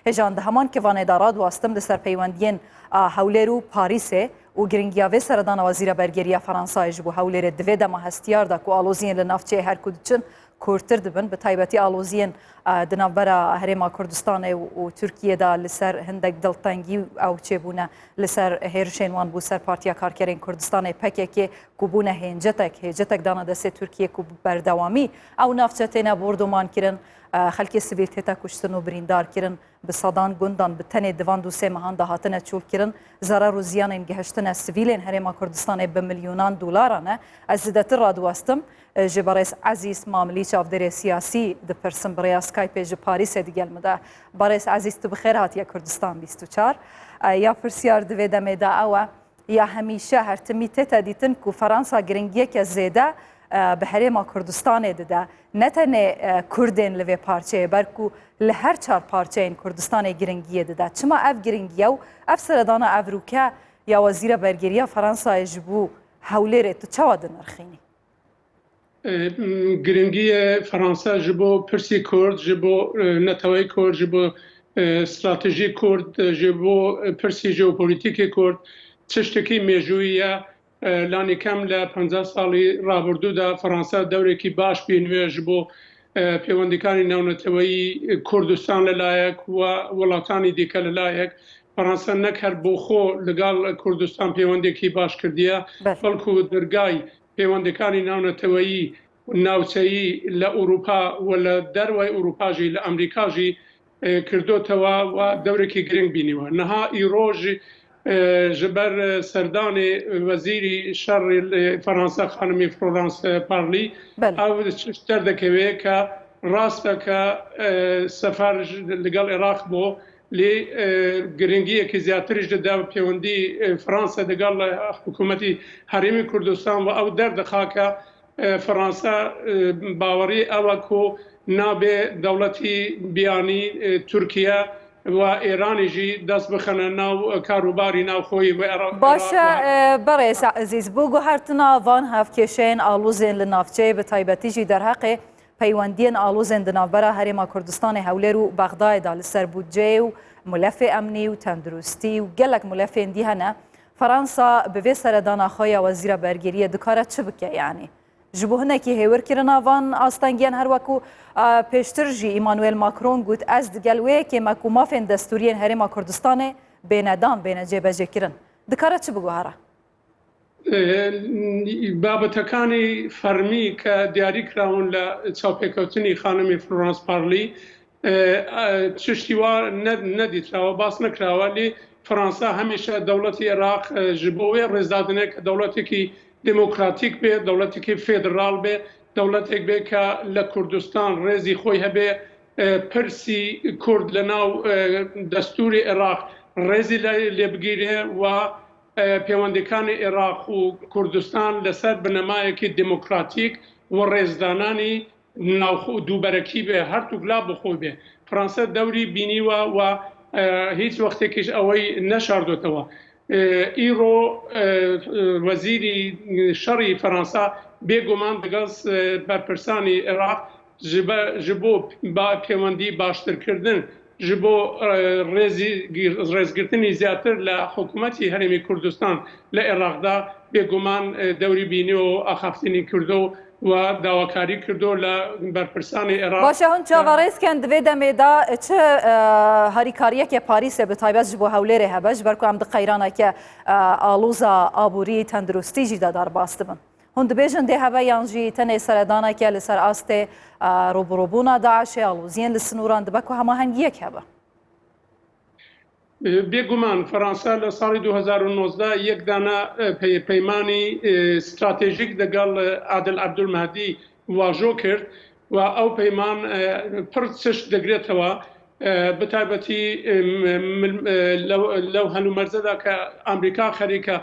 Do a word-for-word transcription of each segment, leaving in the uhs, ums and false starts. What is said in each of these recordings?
Hêjan di heman kivanê de radiwastim li ser peywendiyên, a, Hewlêr û Parîsê û giringiya vê seredana Wezîra Bergeriya Fransayê ji bo Hewlêrê di vê dema hestiyar de ku aloziyên li navçeyê her ku diçin kûrtir dibin, bi taybetî aloziyên, a, di navbera Herêma Kurdistanê û, û Tirkiyê de li ser hindek diltengî ew çêbûne li ser hêrişên wan bû ser Partiya Karkerên Kurdistanê, P K K, ku bûne hêncetek, hêcetek dana destê Tirkiyê ku bi berdewamî ew navçe têne bordoman kirin, e, xelkê sivîl tête kuştin û birîndar kirin. Bi sedan gundan bi tenê di van du sê mehan de hatine çûlkirin. Zerar û ziyanên gihiştine sivîlên Herêma Kurdistanê bi milyonan dolaran e. Ez zêdetir radiwestim, e, ji berêz Ezîz Mamilî, çavdêrê siyasî, dipirsim, bi rêya Skypeê ji Parîsê digel min de. Berêz Ezîz, tu bi xêr hatiye Kurdistan bîst û çar. E, ya pirsiyar di vê demê de ew e, ya hemîşe her timî tête dîtin ku Fransa giringiyeke zêde, e, bi Herêma Kurdistanê dide. Ne tenê, e, Kurdên li vê parçeyê, belku li her çar parçeyên Kurdistanê giringiyê dide. Çima ev giringiye û ev seredana evrûke ya Wezîra Bergeriya Fransayê ji bo Hewlêrê tu çawa dinirxînî? E, m, giringiyê Fransa ji bo pirsî Kurd, ji bo, e, neteweyê Kurd, ji bo, e, stratejî Kurd, e, ji bo, e, pirsî jeopolitîkê Kurd, tiştekî mêjûyî ye. E, lanî kem li penca salî rabirdû de Fransa dewrekî baş bîniye ji bo, e, pêwendikanî navneteweyî, e, Kurdistan li layek û welatanî dîke li layek. Fransa nek her bo xwe li gel Kurdistan pêwendekî baş kirdiye, Belê. belku dergay pêwendekanî navneteweyî, navçeyî li Ewropa û li dervayî Ewropa jî, li Amerîka jî, e, kirdotewe û dewrekî giring bîniwe. Niha îro jî, e, ji ber, e, serdanê wezîrî şerê li Fransa, xanimî Florence Parly, Belê. ew tişt derdikeve ke rast e ke, e, sefer ji, li gel Iraq bû, lê, e, giringiyekî zêdetir jî dide pêwendî, e, Fransa digel, e, hikûmetî Herêmê Kurdistan ve ew derdixe ke, e, Fransa, e, bawerî ew e ku nabe dewletî biyanî, e, Tirkiye ve Îranê jî dest bixine nav karûbarî navxweyî ve Ira-, Baş e, Iraq ve. e, berêz Ezîz, bo guhertina van hevkêşeyên alozên li navçeyê, bi taybetî jî derheqê peywendiyên alozên di navbera Herêma Kurdistanê Hewlêr û Bexdayê de li ser budceyê û mulefê emnî û tenduristî û gelek mulefên dî hene. Fransa bi vê seredana xwe ya Wezîra Bergeriyê dikare çi bike? Yanî ji bo hinekî hêwirkirina van astengiyan, her weku, a, pêştir jî Emmanuel Macron got, ez digel wê yekê me ku mafên destûriyên Herêma Kurdistanê bêne dan, bêne cêbecêkirin. Dikare çi biguhere? E, babetekanî fermî ke diyarî kirawin li çavpêkewtinî xanimê Florence Parly, e, e, tiştî wa ne-, nedîtirawe, bas nekirawe, lê Fransa hemîşe dewletî Iraq, e, ji bo wê rêzdadine ke dewletekî demokratîk be, dewletekî federal be, dewletek be ke li Kurdistan rêzî xwe hebe, e, pirsî Kurd li nav, e, destûrê Iraq rêzî lê, lê bigire û, e, pêwendekanê Iraq û Kurdistan li ser binemayekî demokratîk û rêzdananî navxwe û dûberekî be, her tu gula bi xwe be. Fransa dewrî bînî we û, e, hîç wextekî ji ewey neşardote we. E, îro, e, e, wezîrî şerî Fransa bêguman digel, e, berpirsanî Iraq ji be-, ji bo ba-, pêwendî baştirkirdin, ji bo, e, rêzî-, rêzgirtinî zêdetir li hikûmetî Herêmê Kurdistan li Iraq de bêguman, e, dewrî bîniyo, axaftinî kirdo û dawakarî kirdo li berpirsanê Iraq. Baş e, hûn çaverêz ken di vê demê de çi, e, harîkariyeke Parîsê bi taybet ji bo Hewlêrê hebe, ji ber ku em di qeyraneke, e, aloza aborî, tenduristî jî de derbas dibin? Hûn dibêjin dê hebe yan jî tenê seredaneke li ser astê, e, rûbirûbûna DAIŞê, aloziyên li sinoran dibe ku hemahengiyek hebe? Bêguman Fransa li salê du hezar û nozdeh yek dane, e, pey-, peymanî, e, stratejîk digel, e, Adil Abdulmehdi vajo kir û ew peyman, e, pir tişt digirêtewe, e, bi taybetî, e, m-, m-, e, lew, lew helûmerze de ke Amerîka xerîke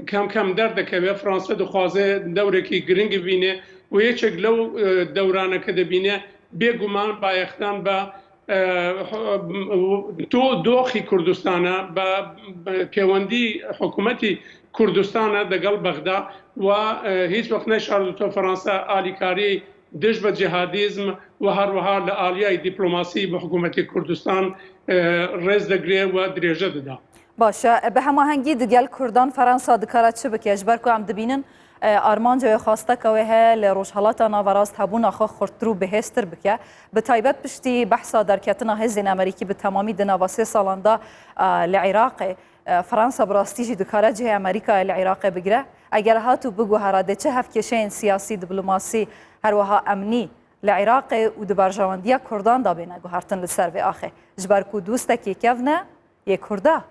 kem kem derdikeve, Fransa dixwaze dewrekî giring bîne û yekek lew, e, dewraneke de bîne, bêguman bayexdan be, e, ho-, to doxî Kurdistan e, be, be pêwendî hikûmetî Kurdistan e digel Bexda û, e, hîç wext neşardoto Fransa alîkarî dij bi cihadîzm û her wiha li aliyayê dîplomasî bi hikûmetê Kurdistan, e, rêz digire û dirêje dida. Baş e, bi hemahengî digel Kurdan Fransa dikare çi bike? Ji ber ku em dibînin, e, armanca wê xwasteke wê heye li Rojhelata Naverast hebûna xwe xurttir û bihêztir bike. Bi taybet piştî behsa derketina hêzên Amerîkî bi temamî di nava sê salan de, e, li Iraqê, e, Fransa bi rastî jî dikare cihê Amerîkayê li Iraqê bigire. Eger hat û biguhere, dê çi hevkêşeyên siyasî, diplomasî, her wiha emnî li Iraqê û di berjewendiya Kurdan de bêne guhertin li ser vê axê? Ji ber ku dostekî kevn e yê Kurda.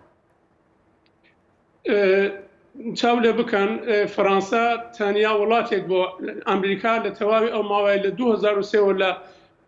E, çaw lê bikin, e, Fransa tenya welatek bû. Amerîka li tewawî ew maweyê li du hezar û sê û li,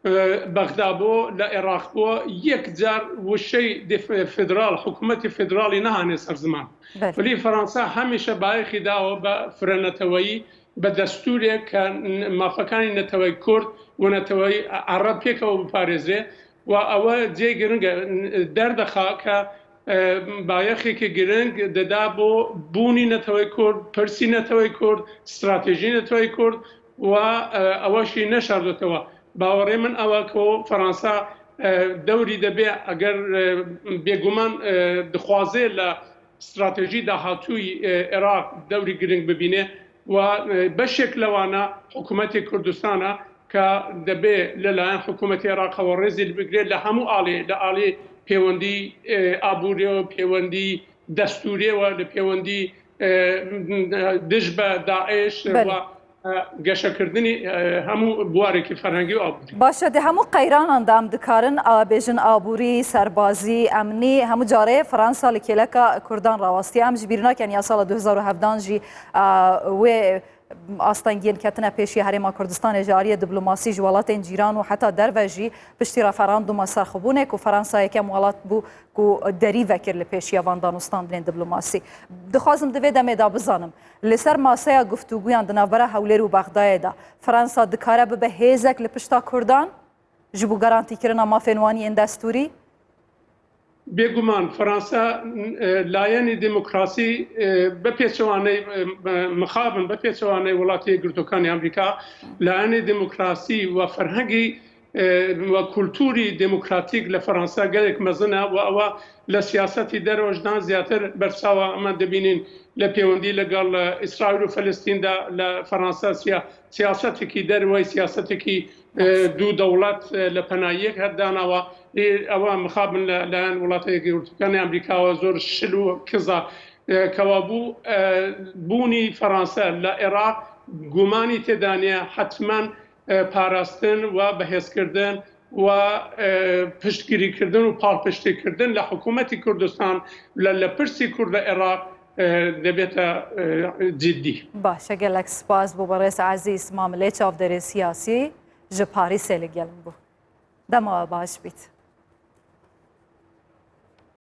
e, Bexda bû, li Iraq bû, yek car wişey de fe-, federal, hikûmetê federalî nehane ser ziman. Belê. Welî Fransa hemîşe bayexî dawe be fireneteweyî, be destûrê ke n-, mafekanî neteweyî Kurd û neteweyî Ereb pêkeve biparêzê. Wa ewe cê giring e, n-, derdixa ke, e, bayexeke giring dida bo bûnî neteweyî Kurd, pirsî neteweyî Kurd, stratejî neteweyî Kurd wa, e, ewe jî neşardotewa. Bawerê min ew e ku Fransa, e, dewrî de bê, eger, e, bêguman, e, dixwaze li stratejî dahatûyî, e, Iraq dewrî giring bibîne. Wa, e, beşek lewana hikûmetê Kurdistan e ke debê li layen hikûmetê Iraqê we rêzê li bigire li hemû alê, li alê pêwendî, e, aborî û pêwendî destûrî we, li pêwendî, e, dij be DAIŞ Belê. we, e, geşekirdinî, e, hemû buwarekî ferhengî û aborî. Baş e, di hemû qeyranan de em dikarin, a, bêjin aborî, serbazî, emnî, hemû carê Fransa li kêleka Kurdan rawastiye. Em ji bîr nakin ya sala du hezar û hevdan jî, a, wê astengiyên ketine pêşiya Herêma Kurdistanê ji aliyê diplomasî ji welatên cîran û heta derve jî piştî referanduma serxwebûnê ku Fransa yekem welat bû ku derî vekir li pêşiya van danûstandinên diplomasî. Dixwazim di vê demê de bizanim, li ser maseya guftûguyan di navbera Hewlêr û Bexdayê de Fransa dikare bibe hêzek li pişta Kurdan ji bo garantîkirina mafên wan yên destûrî? Bêguman Fransa, e, layenê demokrasî, e, bi pêçewaney, e, mixabin, bi pêçewaney Welatê Girtokanê Amerîka, layenê demokrasî we ferhengî, e, we kultûrî demokratîk li Fransa gelek mezin e û ew li siyasetî derve jinan zêdetir berçawa em dibînin li pêwendî li gel, e, Îsraîl û Filistîn de li Fransa siya-, siyasetekî derve, siyasetekî, e, du dewlet, e, li pena yek hevdana we. Ê, ewa mixabin li, li Welatê Girtokanê Amerîka we zor şil û kiza, e, kewabû, e, bûnî Fransa li Iraq gumanî tê daniye hetmen, e, parastin we bihêzkirdin we, e, piştgirîkirdin û palpiştîkirdin li hikûmetî Kurdistan, li, li pirsî Kurd li Iraq, e, dibête, e, cidî. Baş e, gelek spas bo berêz Ezîz Mamilê, çavdêrê siyasî ji Parîsê li gel min bû. Dema we baş bît.